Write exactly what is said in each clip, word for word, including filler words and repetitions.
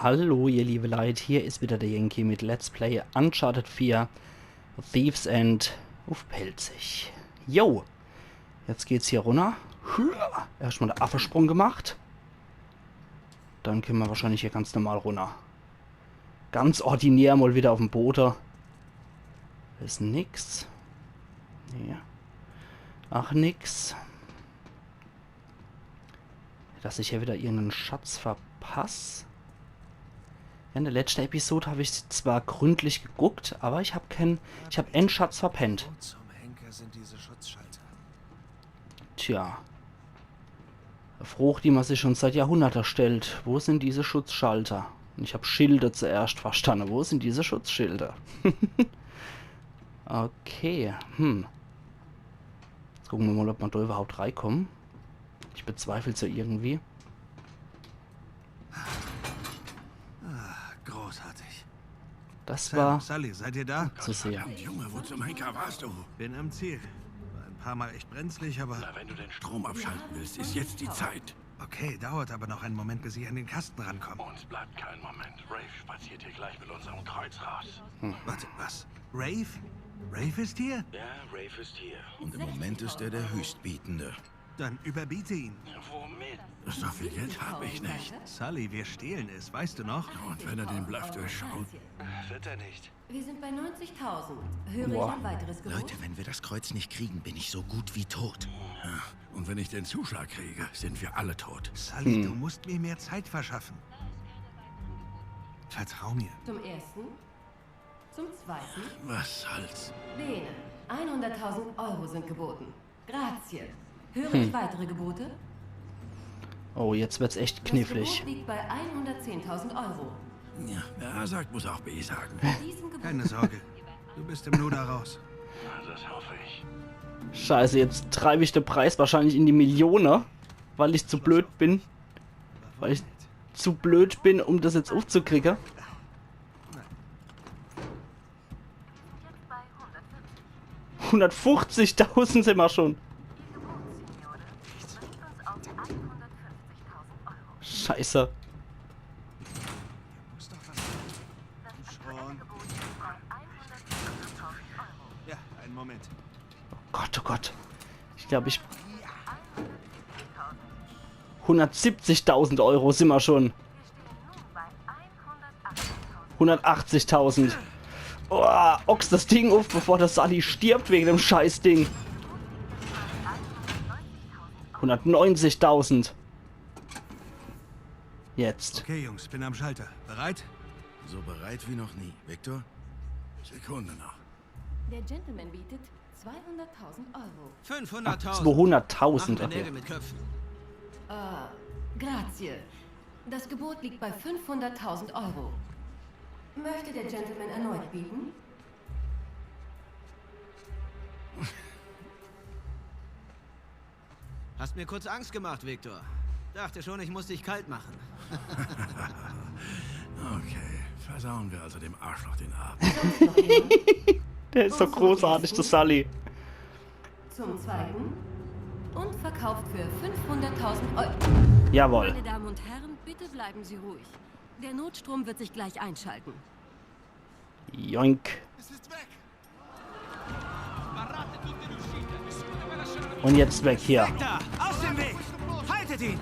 Hallo, ihr liebe Leit, hier is wieder der Yankee mit Let's Play Uncharted vier, Thief's End uff Pälzisch. Jo, jetzt geht's hier runner. Hua, erschtmol de Affesprung gemacht. Dann kenne mer wahrscheinlich hier ganz normal runner. Ganz ordinär mol wieder uffm Bode. Is nix. Nee. Ach, nix. Dass ich hier wieder irgenden Schatz verpass. Ja, in de letschte Episode hab ich zwar gründlich geguckt, awwer ich hab kän, ich hab en Schatz verpennt. Wo zum Henker sind diese Schutzschalter? Tja. E Frooch, die mer sich schun seit Johrhunnerte stellt. Wo sin diese Schutzschalter? Un ich hab Schilde zuerscht verstanne. Wo sin diese Schutzschilde? Okay, hm. Jetzt gucke mer mol, ob mer do iwwerhaupt reikommen. Ich bezweifle se irgendwie. Ah, großartig. Das Sam, war Sully, seid ihr da? Zu sehr. Verdammt, Junge, wo zum Henker warst du? Bin am Ziel. War ein paar Mal echt brenzlig, aber Na, wenn du den Strom abschalten willst, ist jetzt die Zeit. Okay, dauert aber noch einen Moment, bis ich an den Kasten rankomme. Uns bleibt kein Moment. Rafe spaziert hier gleich mit unserem Kreuz raus. Warte, was? Rafe? Rafe ist hier? Ja, Rafe ist hier. Und im Moment ist er der Höchstbietende. Dann überbiete ihn. Womit? So viel Geld hab ich nicht. Sully, wir stehlen es, weißt du noch? Und wenn er den Bluff durchschaut? Wird er nicht. Wir sind bei neunzigtausend. Höre ich ein weiteres Gebot? Leute, wenn wir das Kreuz nicht kriegen, bin ich so gut wie tot. Ja, und wenn ich den Zuschlag kriege, sind wir alle tot. Sully, du musst mir mehr Zeit verschaffen. Vertrau mir. Zum ersten, zum zweiten. Was soll's? Bene, einhunderttausend Euro sind geboten. Grazie. Höre ich weitere Gebote? Oh, jetzt wird's echt knifflig. Das Gebot liegt bei einhundertzehntausend Euro. Ja, wer A sagt, muss auch B sagen. Bei diesem Gebot Keine Sorge, du bist im Nu da raus. Das hoffe ich. Scheiße, jetzt treib ich de Preis wahrscheinlich in die Millione, weil ich zu blöd bin. Weil ich zu blöd bin, um das jetzt uffzukriege. Hundertfuchzigtausend sin mer schun. Scheiße. Ja, einen Moment. Oh Gott, oh Gott. Ich glaab, ich Hundertsiebzigtausend Euro sin mer schun. Hundertachtzigtausend. Oh, ochs das Ding uff, bevor de Sully stirbt wege dem Scheißding. Hundertneunzigtausend. Jetzt. Okay, Jungs, bin am Schalter. Bereit? So bereit wie noch nie. Victor? Sekunde noch. Der Gentleman bietet zweihunderttausend Euro. Ach, fünfhunderttausend. Zweihunderttausend, okay. Äh, grazie. Das Gebot liegt bei fünfhunderttausend Euro. Möchte der Gentleman erneut bieten? Hast mir kurz Angst gemacht, Victor. Dachte schon, ich muss dich kalt machen. Okay, versauen wir also dem Arschloch den Abend. Der is so großartig, de Sully. Zum zweiten. Und verkauft für fünfhunderttausend Euro. Jawohl. Meine Damen und Herren, bitte bleiben Sie ruhig. Der Notstrom wird sich gleich einschalten. Joink. Es ist weg. Und jetzt weg hier. Weg da! Aus dem Weg! Haltet ihn!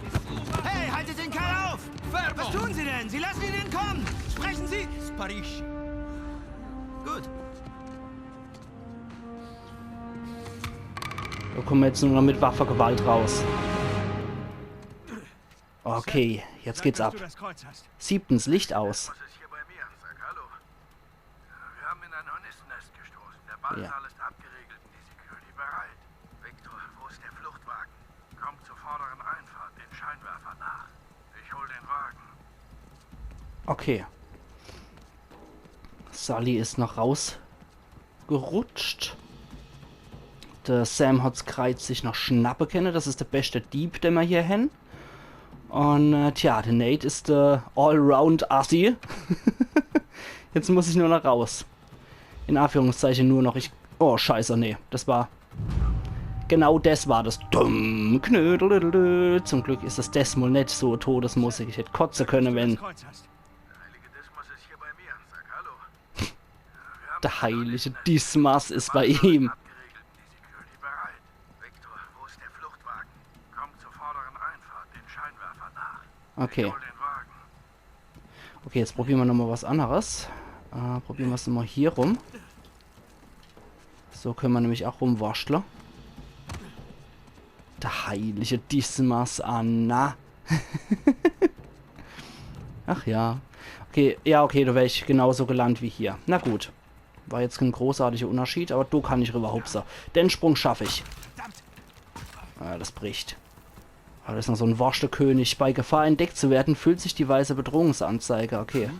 Hey, haltet den Kerl auf! Was tun Sie denn? Sie lassen ihn entkommen! Sprechen Sie! Sparisci. Gut. Do komme mer jetzt nur noch mit Waffegewalt raus. Okay, jetzt geht's ab. Siebtens, Licht aus. Was ist hier bei mir? Sag Hallo. Wir haben in ein Hornissennest gestoßen. Der Ballsaal ist abgeriegelt und die Security bereit. Victor, wo ist der Fluchtwagen? Komm zur vorderen Einfahrt, den Scheinwerfern nach. Ich hol den Wagen. Okay. Sully is noch rausgerutscht. De Sam hat's Kreiz sich noch schnappe kenne. Das is de beschte Dieb, den mer hier hen. Un, äh, tja, de Nate is de Allround-Assi. Jetzt muss ich nur noch raus. In Anführungszeiche nur noch. Ich, oh, scheiße, nee. Das war, genau das war das. Dumm, knödelüdelü. Zum Glück is das desmol net so Todesmusik. Ich hätt kotze könne, wenn. Wenn du das Kreuz hast. Der heilige Dismas is bei ihm. Abgeriegelt. Die Security bereit. Victor, wo ist der Fluchtwagen? Komm zur vorderen Einfahrt, den Scheinwerfer nach. Okay. Hol den Wagen. Okay, jetzt probiere mer nochmal was anneres. Äh, probiere mer's nochmal hier rum. So könne mer nämlich auch rumwurschtle. Der heilige Dismas, Anna. Ach ja. Okay, ja, okay, do wär ich genauso gelandet wie hier. Na gut. War jetzt kein großartiger Unterschied, aber do kann ich rüberhupse. Den Sprung schaff ich. Ah, das bricht. Aber da is noch so en Wurschtelkönig. Bei Gefahr, entdeckt zu werden, füllt sich die weiße Bedrohungsanzeige. Okay.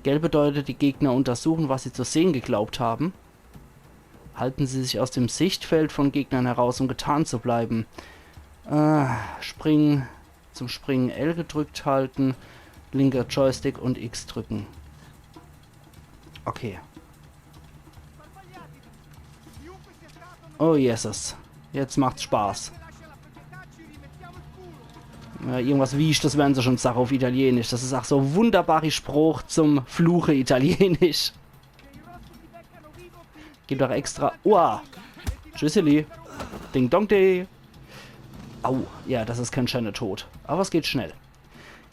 Gelb bedeutet, die Gegner untersuchen, was sie zu sehen geglaubt haben. Halten Sie sich aus dem Sichtfeld von Gegnern heraus, um getarnt zu bleiben. Äh, springen, zum Springen L gedrückt halten, linker Joystick und X drücken. Okay. Oh Jesus. Jetzt macht's Spaß. Ja, irgendwas Wieschtes werden se schon sage auf Italienisch. Das is auch so wunderbar die Sprooch zum Fluche Italienisch. Gibt auch extra. Uah! Tschüsseli. Ding Dong Dee. Au, ja, das is kein schöner Tod. Aber es geht schnell.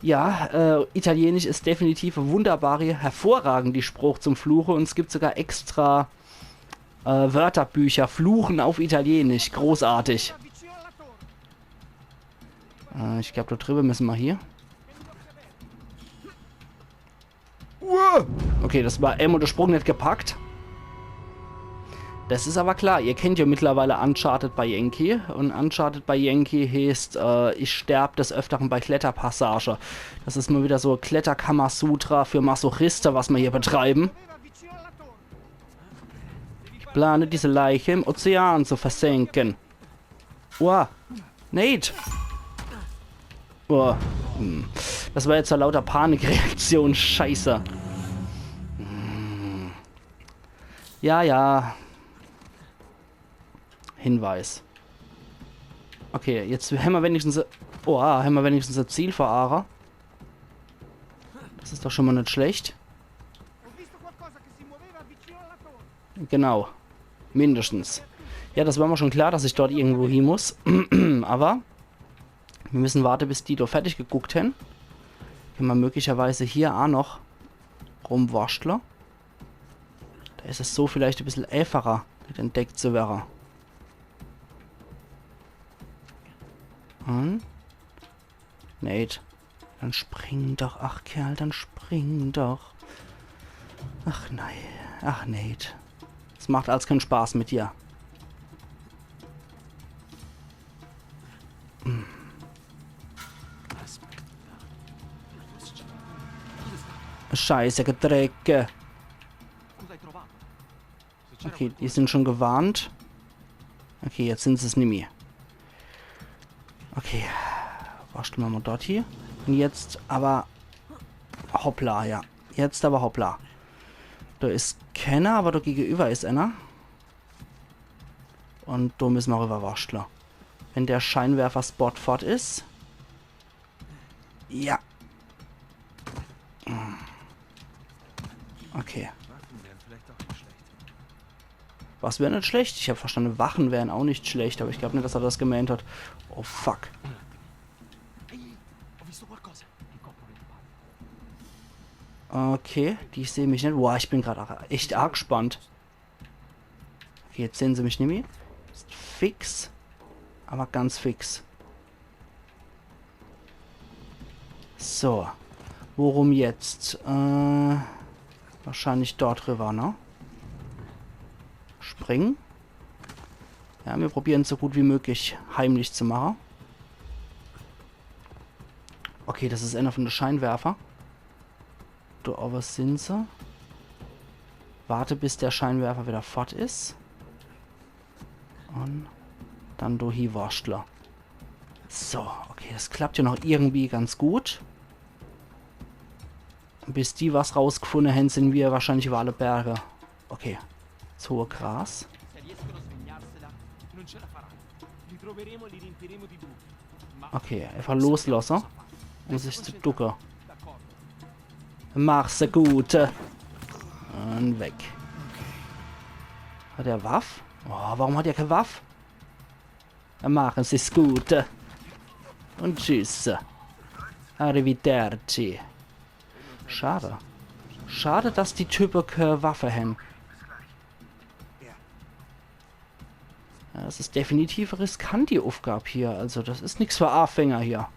Ja, äh, Italienisch is definitiv e wunderbare, hervorragend die Sprooch zum Fluche und es gibt sogar extra äh, Wörterbücher, Fluchen auf Italienisch. Großartig. Äh, ich glaub, do drüber müsse mer hier. Uah! Okay, das war emol de Sprung net gepackt. Das is aber klar, ihr kennt ja mittlerweile Uncharted by Yankee. Und Uncharted by Yankee heeßt, äh, ich sterb des Öfteren bei Kletterpassage. Das is mal wieder so Kletterkamasutra für Masochiste, was mer hier betreiben. Ich plane, diese Leiche im Ozean zu versenken. Uah. Nate! Uah. Hm. Das war jetzt so lauter Panikreaktion. Scheiße. Hm. Ja, ja. Hinweis. Okay, jetzt hämmer wenigstens. Oha, hämmer wenigstens e Ziel vor Aare. Das is doch schon mal net schlecht. Genau. Mindestens. Ja, das war mir schon klar, dass ich dort irgendwo hie muss. Aber mir müssen warte, bis die do fertig geguckt hen. Kenne mer möglicherweise hier aa noch rumwurschtle. Do is es so vielleicht e bissel äfacher, net entdeckt zu werre. Und? Nate. Dann spring doch. Ach, Kerl, dann spring doch. Ach, nee. Ach, Nate. Es macht als kein Spaß mit dir. Hm. Scheiße, Gedrecke. Okay, die sind schon gewarnt. Okay, jetzt sind se's nimmi. Okay. Wurschtle mer mal dort hie. Und jetzt aber hoppla, ja. Jetzt aber hoppla. Do is kenner, aber do gegenüber is einer. Und do müssen mer rüber wurschtle. Wenn der Scheinwerfer-Spot fort is. Ja. Okay. Was wär net schlecht? Ich hab verstanden, Wachen wären auch nicht schlecht, aber ich glaub net, dass er das gemeint hat. Oh fuck. Okay, die sehen mich net. Boah, ich bin grad auch echt arg gespannt. Okay, jetzt sehen se mich nimmi. Ist fix. Aber ganz fix. So. Worum jetzt? Äh, wahrscheinlich dort rüber, ne? Springen. Ja, mir probieren so gut wie möglich heimlich zu mache. Okay, das is einer von de Scheinwerfer. Do owwe sin se. Warte, bis der Scheinwerfer wieder fort is. Und dann do hie wurschtle. So, okay, das klappt ja noch irgendwie ganz gut. Bis die was rausgefunde hen, sin mir wahrscheinlich über alle Berge. Okay, das hohe Gras. Okay, einfach loslosse, um sich zu ducke. Mach's gut. Und weg. Hat er Waff? Oh, warum hat er keine Waff? Dann machen Sie's gut. Und tschüss. Arrivederci. Schade. Schade, dass die Typen keine Waffe haben. Ja, das ist definitiv riskant, die Aufgabe hier. Also, das ist nix für Anfänger hier.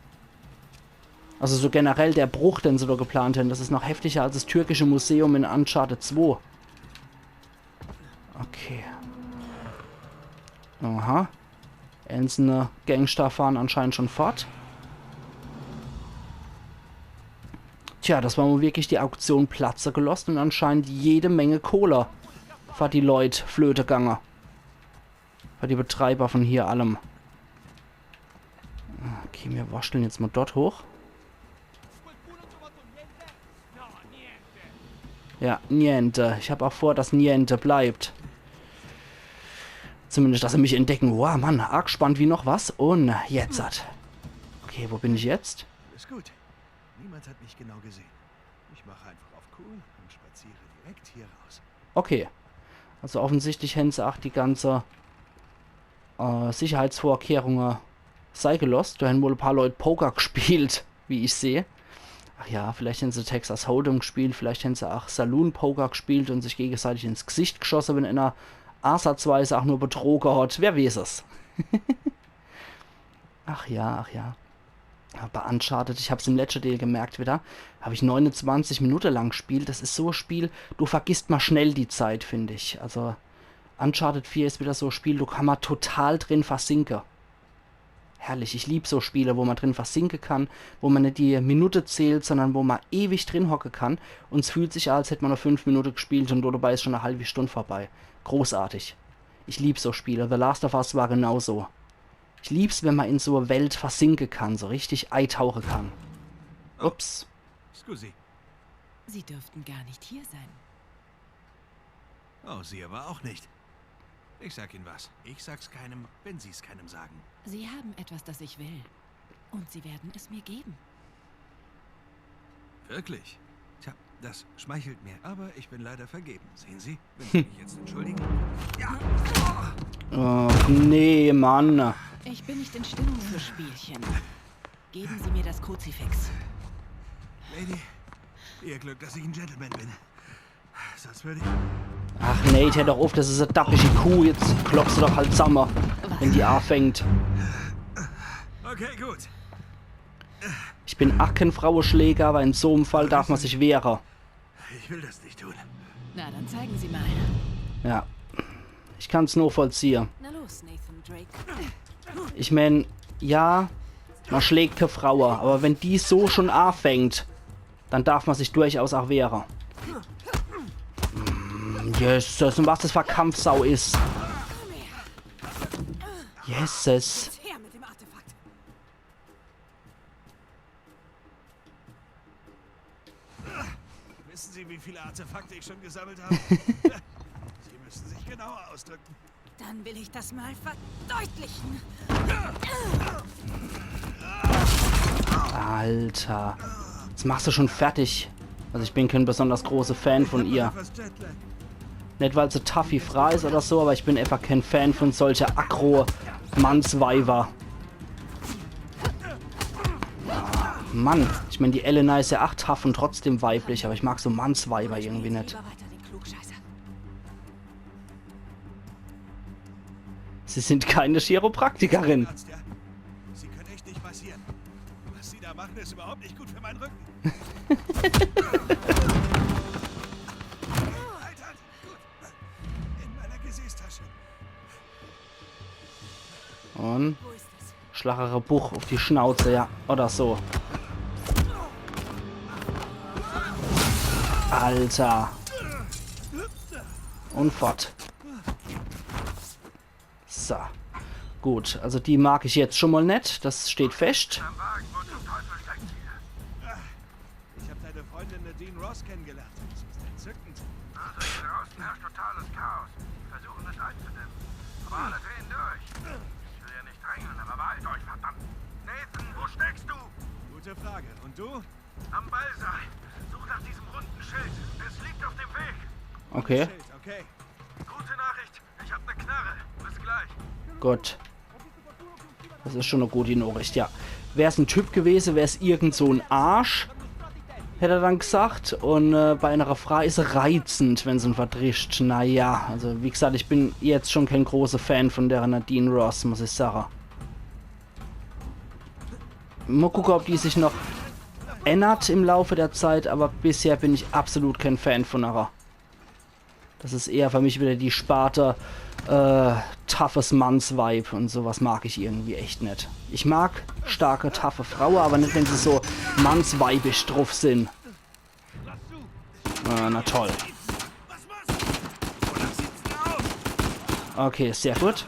Also, so generell der Bruch, den sie da geplant haben, das ist noch heftiger als das türkische Museum in Uncharted zwei. Okay. Aha. Einzelne Gangster fahren anscheinend schon fort. Tja, das war wohl wirklich die Auktion platze gelost und anscheinend jede Menge Kohle für die Leut flöte gange. Für die Betreiber von hier allem. Okay, wir wascheln jetzt mal dort hoch. Ja, niente. Ich hab auch vor, dass niente bleibt. Zumindest, dass sie mich entdecken. Wow, Mann, arg spannend wie noch was. Und jetzt hat. Okay, wo bin ich jetzt? Ist gut. Niemand hat mich genau gesehen. Ich mache einfach auf cool und spaziere direkt hier raus. Okay. Also offensichtlich haben sie auch die ganze äh, Sicherheitsvorkehrungen sei gelost. Da haben wohl ein paar Leute Poker gespielt, wie ich sehe. Ach ja, vielleicht haben sie Texas Hold'em gespielt, vielleicht haben sie auch Saloon Poker gespielt und sich gegenseitig ins Gesicht geschossen, wenn einer ansatzweise auch nur betrogen hat. Wer weiß es. Ach ja, ach ja. Bei Uncharted, ich hab's im letzten Teil gemerkt wieder, hab ich neunundzwanzig Minuten lang gespielt. Das ist so ein Spiel, du vergisst mal schnell die Zeit, finde ich. Also Uncharted vier ist wieder so ein Spiel, da kann man total drin versinken. Herrlich, ich lieb so Spiele, wo man drin versinken kann, wo man nicht die Minute zählt, sondern wo man ewig drin hocken kann und es fühlt sich an, als hätte man nur fünf Minuten gespielt und dabei ist schon eine halbe Stunde vorbei. Großartig. Ich lieb so Spiele. The Last of Us war genauso. Ich lieb's, wenn man in so eine Welt versinken kann, so richtig eintauchen kann. Ups. Scusi. Sie dürften gar nicht hier sein. Oh, Sie aber auch nicht. Ich sag Ihnen was. Ich sag's keinem, wenn Sie's keinem sagen. Sie haben etwas, das ich will. Und Sie werden es mir geben. Wirklich? Tja, das schmeichelt mir, aber ich bin leider vergeben. Sehen Sie? Wenn Sie mich jetzt entschuldigen. Och nee, Mann. Ich bin nicht in Stimmung für Spielchen. Geben Sie mir das Kruzifix. Lady, Ihr Glück, dass ich ein Gentleman bin. Sonst würde ich. Ach nee, hör doch auf, das ist eine dappische Kuh. Jetzt klopfst du doch halt zusammen, wenn die anfängt. Okay, gut. Ich bin auch kein Frauenschläger, aber in so einem Fall darf man sich wehren. Ich will das nicht tun. Na, dann zeigen Sie mal. Ja, ich kann's nur vollziehen. Na los, Nathan Drake. Ich mein, ja, man schlägt keine Frauen, aber wenn die so schon anfängt, dann darf man sich durchaus auch wehren. Mm, Jesus, und was das für Kampfsau ist. Jesus. Her mit dem Artefakt. Wissen Sie, wie viele Artefakte ich schon gesammelt habe? Sie müssen sich genauer ausdrücken. Dann will ich das mal verdeutlichen. Alter. Das machst du schon fertig. Also ich bin kein besonders großer Fan von ihr. Was Jetlag? Nicht, weil sie tough wie Fra ist oder so, aber ich bin einfach kein Fan von solcher Aggro-Mannsweiber. Mann, ich mein, die Elena ist ja ach tough und trotzdem weiblich, aber ich mag so Mannsweiber irgendwie nicht. Lieber weiter den Klugscheißer. Sie sind keine Chiropraktikerin. Arzt, ja? Sie können echt nicht massieren. Was Sie da machen, ist überhaupt nicht gut für meinen Rücken. Halt, halt, gut. In meiner Gesäßtasche. Und schlagere Buch auf die Schnauze, ja. Oder so. Alter. Und fort. So. Gut, also die mag ich jetzt schon mal nicht. Das steht fest. Am Wagen, wo zum Teufel steckt sie? Ich habe deine Freundin Nadine Ross kennengelernt. Sie ist entzückend. Also hier draußen herrscht totales Chaos. Wir versuchen es einzudämmen. Aber alle drehen durch. Ich will ja nicht drängeln, aber beeilt euch, verdammt. Nathan, wo steckst du? Gute Frage. Und du? Am Ballsaal. Such nach diesem runden Schild. Es liegt auf dem Weg. Okay. Schild, okay. Gute Nachricht, ich hab ne Knarre. Bis gleich. Gut. Das is schon e gute Nachricht, ja. Wär's en Typ gewese, wär's irgend so en Arsch, hätt er dann gesagt. Un äh, bei ener Frau is er reizend, wenn se en verdrischt. Naja, also wie gesagt, ich bin jetzt schon kein großer Fan von der Nadine Ross, muss ich sage. Mal gucke, ob die sich noch ändert im Laufe der Zeit, aber bisher bin ich absolut kein Fan von erer. Das is eher für mich wieder die Sparte äh, toughes Mannsweib un sowas mag ich irgendwie echt net. Ich mag starke, toughe Fraue, aber net, wenn se so mannsweibisch druff sin. Ah, na toll. Okay, sehr gut.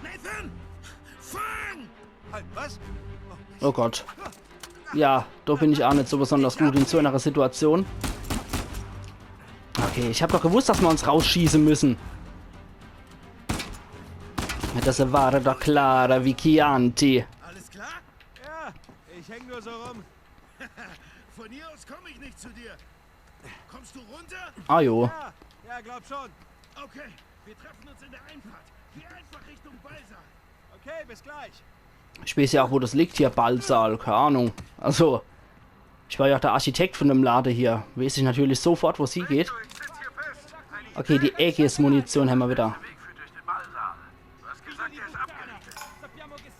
Nathan! Fang! Halt, was? Oh Gott. Ja, do bin ich ach net so besonders gut in so ener Situation. Okay, ich hab doch gewusst, dass mer uns rausschieße müssen. Das war doch klar wie Chianti. Alles klar? Ja, ich häng nur so rum. Von hier aus komme ich nicht zu dir. Kommst du runter? Ah jo. Ja, ja, glaub schon. Okay, wir treffen uns in der Einfahrt. Geh einfach Richtung Ballsaal. Okay, bis gleich. Ich weiß ja auch, wo das liegt hier, Ballsaal, keine Ahnung. Also, ich war ja auch der Architekt von dem Lade hier. Weiß ich natürlich sofort, wo's hingeht. Okay, die Aegis-Munition hämmer wieder.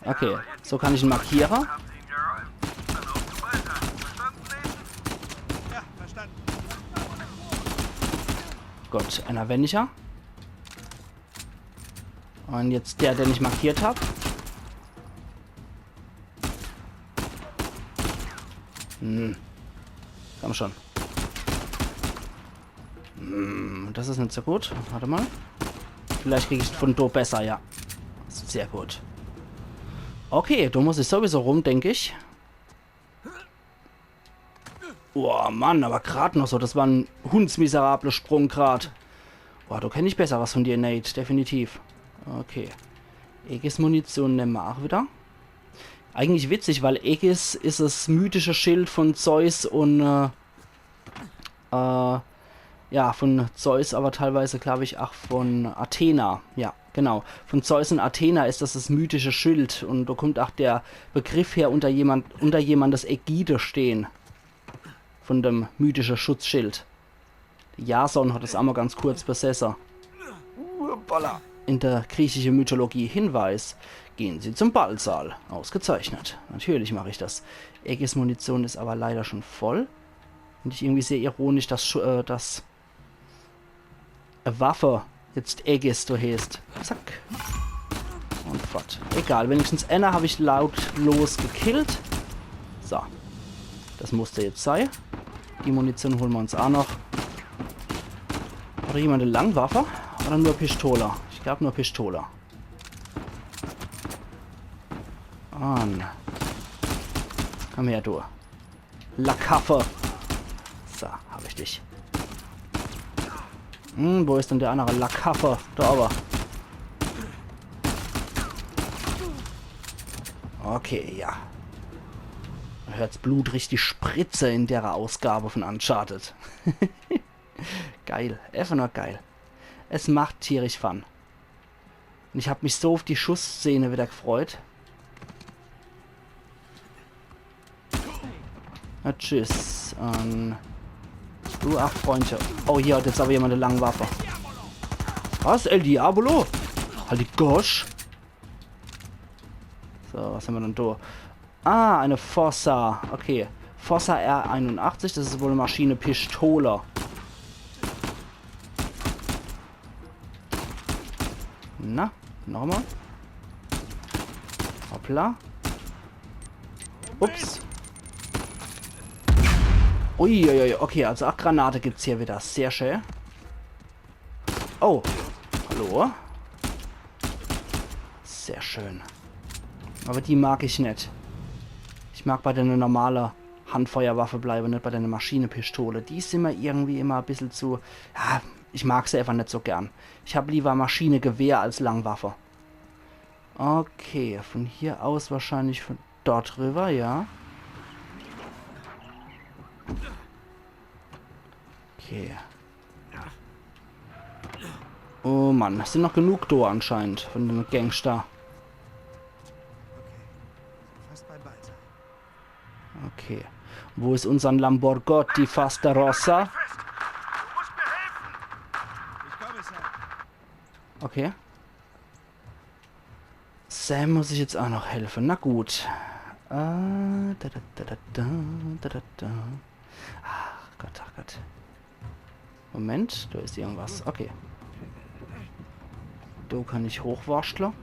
Okay, so kann ich en markiere. Ja, verstanden. Gut, einer weniger. Und jetzt der, den ich markiert hab. Hm. Komm schon. Hm, das is net so gut. Warte mal. Vielleicht krieg ich's von do besser, ja. Sehr gut. Okay, do muss ich sowieso rum, denk ich. Oh Mann, aber grad noch so. Das war en hundsmiserabler Sprung grad. Boah, do kenn ich besser was von dir, Nate. Definitiv. Okay. Aegis-Munition nemme mer auch wieder. Eigentlich witzig, weil Aegis is das mythische Schild von Zeus und äh, äh, ja, von Zeus, aber teilweise, glaub ich, auch von Athena. Ja, genau. Von Zeus und Athena is das das mythische Schild und do kommt auch der Begriff her, unter jemand, unter jemandes Ägide stehen. Von dem mythische Schutzschild. Jason hat es einmal ganz kurz besesse. Hoppala. In der griechische Mythologie Hinweis. Gehen Sie zum Ballsaal. Ausgezeichnet. Natürlich mach ich das. Aegis-Munition is aber leider schon voll. Find ich irgendwie sehr ironisch, dass, Schu- äh, dass e Waffe jetzt Aegis do heeßt. Zack. Und fort. Egal, wenigstens einer hab ich lautlos gekillt. So. Das musste jetzt sei. Die Munition holen wir uns auch noch. Hat jemand e Langwaffe? Oder nur Pistole? Ich glaub nur Pistole. Mann. Komm her, du. Lackaffe. So, hab ich dich. Hm, wo is denn der andere Lackaffe? Da aber. Okay, ja. Hört's Blut richtig spritze in der Ausgabe von Uncharted. Geil, einfach nur geil. Es macht tierisch Fun. Und ich hab mich so auf die Schussszene wieder gefreut. Na, tschüss. Ähm, du, ach, Freundche. Oh, hier hat jetzt aber jemand e Langwaffe. Was? El Diabolo? Halt die Gosch. So, was haben wir denn da? Ah, eine Fossa. Okay. Fossa R einundachtzig, das is wohl e Maschinepistole. Na, nochmal. Hoppla. Ups. Uiuiui, okay, also auch Granate gibt's hier wieder. Sehr schön. Oh, hallo. Sehr schön. Aber die mag ich net. Ich mag bei der normale Handfeuerwaffe bleibe, net bei der Maschinepistole. Die is immer irgendwie immer e bissel zu... Ja, ich mag se einfach net so gern. Ich hab lieber Maschinegewehr als Langwaffe. Okay, von hier aus wahrscheinlich von dort rüber, ja. Okay. Oh Mann, es sin noch genug do anscheinend von den Gangster. Okay, fast bei Balta. Okay. Wo is unsern Lamborghini Fasta Rossa? Ich komme, Sam. Okay. Sam muss ich jetzt auch noch helfen. Na gut. Äh, da, da, da, da, da, da, da, da. Ach Gott, ach Gott. Moment, da is irgendwas. Okay. Da kann ich hochwurschtle.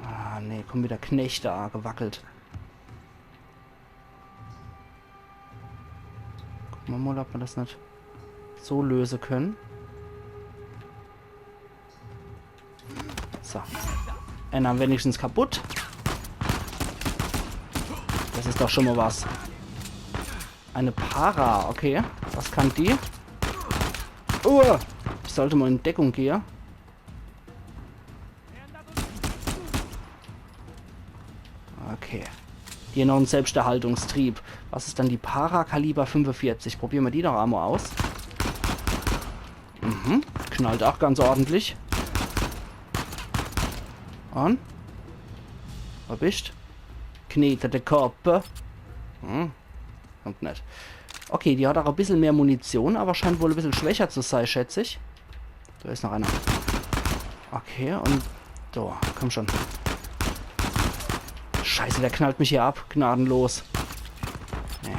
Ah, nee, kommen wieder Knechte angewackelt. Gucke mer mal, ob mer das net so löse können. So. Einer wenigstens kaputt. Das is doch schon mal was. Eine Para, okay. Was kann die? Uh, ich sollte mal in Deckung gehe. Okay. Hier noch en Selbsterhaltungstrieb. Was is dann die Para Kaliber fünfundvierzig? Probiere mer die doch einmal aus. Mhm. Knallt auch ganz ordentlich. Und? Wo bist? Knete de Koppe. Hm. Kommt net. Okay, die hat auch e bissel mehr Munition, aber scheint wohl e bissel schwächer zu sei, schätz ich. Da is noch einer. Okay, und so, komm schon. Scheiße, der knallt mich hier ab, gnadenlos. Nee.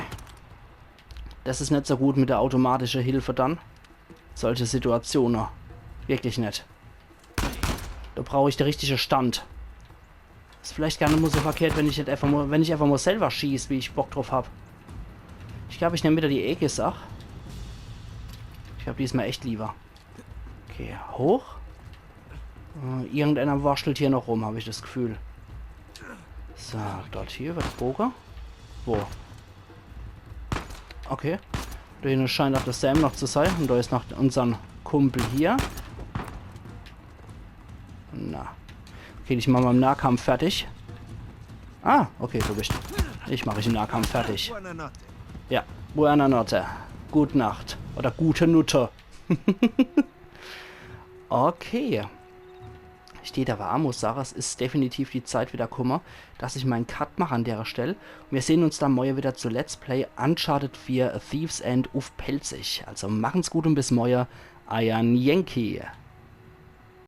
Das is net so gut mit der automatische Hilfe dann. Solche Situationen. Wirklich net. Da brauch ich de richtige Stand. Is vielleicht gar net mal so verkehrt, wenn ich net einfach mal, wenn ich einfach mal selber schieß, wie ich Bock drauf hab. Ich glaub, ich nemm wieder die Aegis, ach. Ich glaub, die is mir echt lieber. Okay, hoch. Äh, irgendeiner wurschtelt hier noch rum, hab ich das Gefühl. So, dort hier wird Boge. Wo? Okay. Da hinne scheint auch der Sam noch zu sei. Und da is noch unsern Kumpel hier. Na. Okay, dich mach mer im Nahkampf fertig. Ah, okay, du bist. Ich mach dich im Nahkampf fertig. Buonanotte. Ja, buona notte. Gute Nacht. Oder gute Nutte. Okay. Steht aber a, muss sage, es is definitiv die Zeit wieder kumme, dass ich mein Cut mach an dere Stell. Und wir sehen uns dann morje wieder zu Let's Play Uncharted vier, A Thief's End uff Pälzisch. Also machen's gut und bis morje. Eiern Yankee.